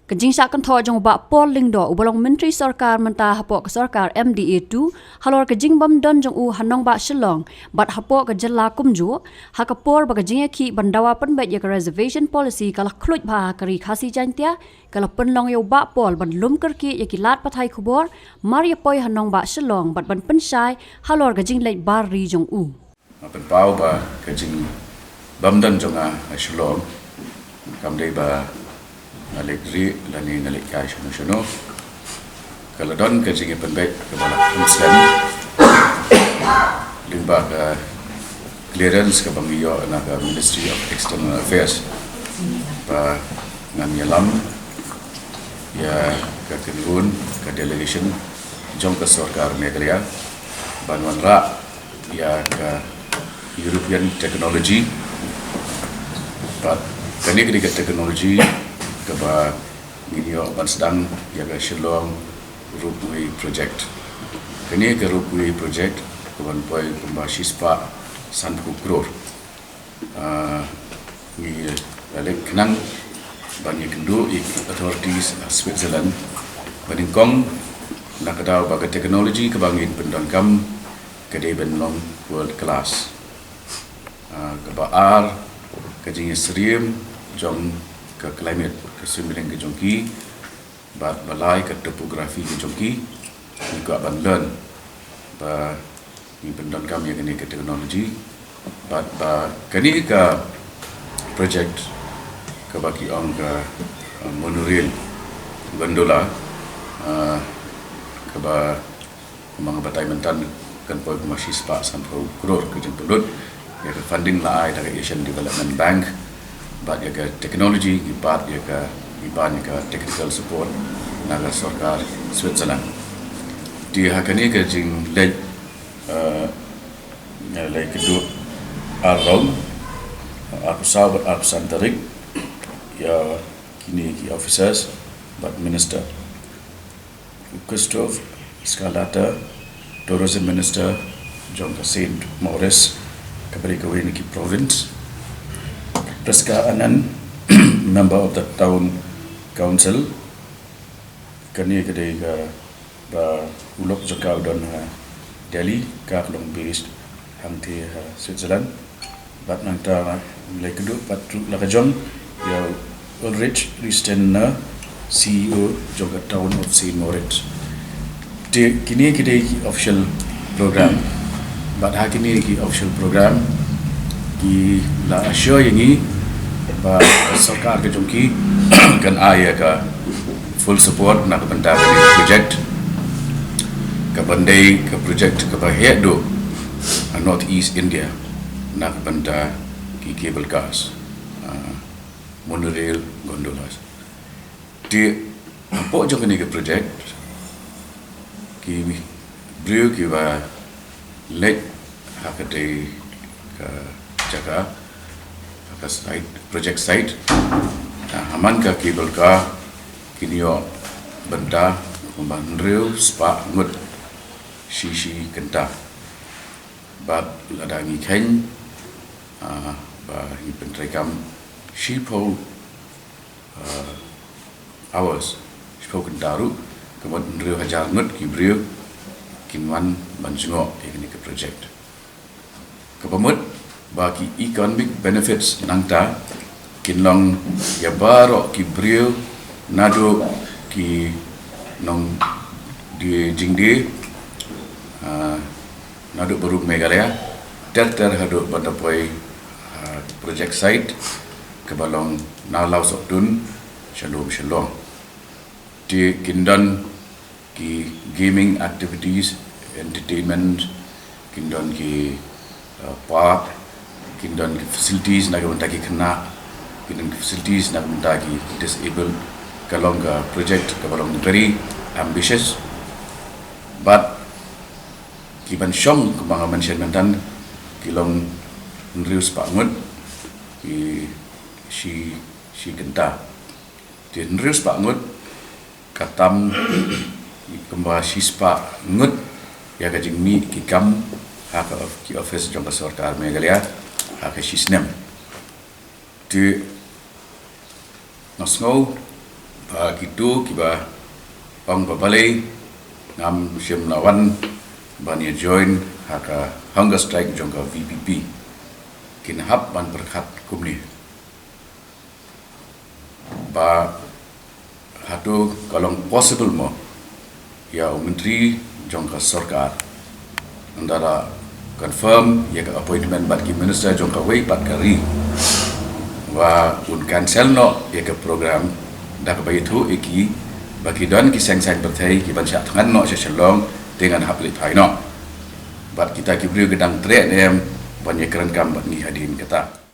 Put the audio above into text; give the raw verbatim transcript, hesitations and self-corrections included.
Ka jingshah kynthoh jong u Bah Paul Lyngdoh, uba long Myntri Sorkar mynta hapoh ka sorkar M D A two, halor ka jingbym don jong u ha nongbah Shillong bad hapoh ka jylla kumjuh, ha ka por ba ka jingïakhih ban dawa pynbeit ïa ka reservation policy ka la khluit bha ha ka Ri Khasi Jaiñtia, ka la pynlong ïa u Bah Paul ban lum kyrkieh ïa ki lad pathai khubor, mar ïa poi ha nongbah Shillong bad ban pynshai halor ka jingleit bar ri jong u. Nga pynpaw ba ka jingbym don jong nga ha Shillong kam dei ba nga leit rieh lane nga leit kai shano shano. Ka la don ka jingïapynbeit kaba la kham slem lyngba ka clearance kaba ngi ïoh na ka Ministry of External Affairs ba ngan ïalam ïa ka kynhun, ka delegation jong ka sorkar Meghalaya ban wanrah ïa ka European technology. Bad kane ka dei ka technology kaba ngin ïoh ban sdang ïa ka Shillong Ropeway Project. Kane ka Ropeway Project ka ban poi kumba shispah sanphew klur. Ah, ngi la leit khnang ban ïakynduh ïa ki authorities ha Switzerland ba nyngkong na ka daw ba ka technology kaba ngin pyndonkam ka dei ban long world class. Ah, kaba ar, ka jingïasyriem jong ka climate, ka suiñbneng ka jong ki, bad ba lai ka topography ka jong ki. Ngi kwah ban learn ba ngi pyndonkam ïa kane ka technology bad ba kane ka project kaba ki ong ka, uh, monorail gondola, uh, kaba kumba nga batai mynta kan poi kumba shispah sanphew klur ka jingpynlut. Ïa ka funding la ai da ka Asian Development Bank bad ïa ka technology ngi bat ïa ka, ngi ban ïa ka technical support na ka sorkar Switzerland. Te ha kane ka jingleit, eh, nga la ïakynduh ar rong, arphew saw bad arphew san tarik, ïa kine ki officers bad minister. U Christoph Scarlatta, Tourism Minister jong ka Saint Moritz, kaba dei kawei na ki province. Prisca Anand, Member of the Town Council. Kane ka dei kaba u lok jong ka u don ha Delhi, ka long based hangtei ha Switzerland. Bad nangta la ïakynduh pat ruh la ka jong ïa Ulrich Riestenner, C E O jong ka Town of Saint Moritz. Te kine ki dei ki official program. Bad ha kine ki official program ki la assure ïa ngi ba sorkar ka jong ki kan ai ïa ka full support na ka bynta ka project, ka ban dei ka project kaba heh duh ha North East India na ka bynta ki cable cars, ah, monorail gondolas. Te hapoh jong kane ka project ki briew kiba leit ha katei ka jaka, ha ka site, project site, ah, ha man ka cable car kin ïoh bynta kumba hynriew spah ngut shi shi kynta. Bad lada ngi kheiñ, ah, ba ngi pyntreikam shiphew, ah, hours, shiphew kynta ruh, ka mut hynriew hajar ngut ki briew kin wan ban jngoh ïa kane ka project. Kaba mut ba ki economic benefits nangta kin long ïa baroh ki briew, naduh ki nongdie jingdie, ah, naduh baroh Meghalaya ter ter haduh ban da poi, ah, project site kaba long na Lawsohtun sha lum Shillong. Te kin don ki gaming activities, entertainment, kin don ki, uh, park, kin don ki facilities na ka bynta ki khynnah, kin don ki facilities na ka bynta ki disabled. Ka long ka project kaba long very ambitious. Bad ki ban shong kumba nga mention mynta ki long hynriew spah ngut ki shi shi kynta. Te hynriew spah ngut ka tam kumba shi spah ngut ïa ka jingmih ki kam ha ka of-, ki office jong ka sorkar Meghalaya ha ka shi snem. Te nga sngew Ba kito kiba ong ba balei ngam shym la wan ban ïa join ha ka hunger strike jong ka VPP, kin hap ban pyrkhat kumne, ba hato ka long possible mo ïa u myntri jong ka sorkar, ynda la confirm ïa ka appointment bad ki minister jong kawei pat ka ri, ba un cancel noh ïa ka program da kaba ïathuh ïa ki ba ki don ki seng saiñ pyrthei kiban shah thngan noh sha Shillong, te ngan hap leit phai noh. Bad kita ki briew ki dang treh ne em ban ïakren kam bad ngi hadien kata.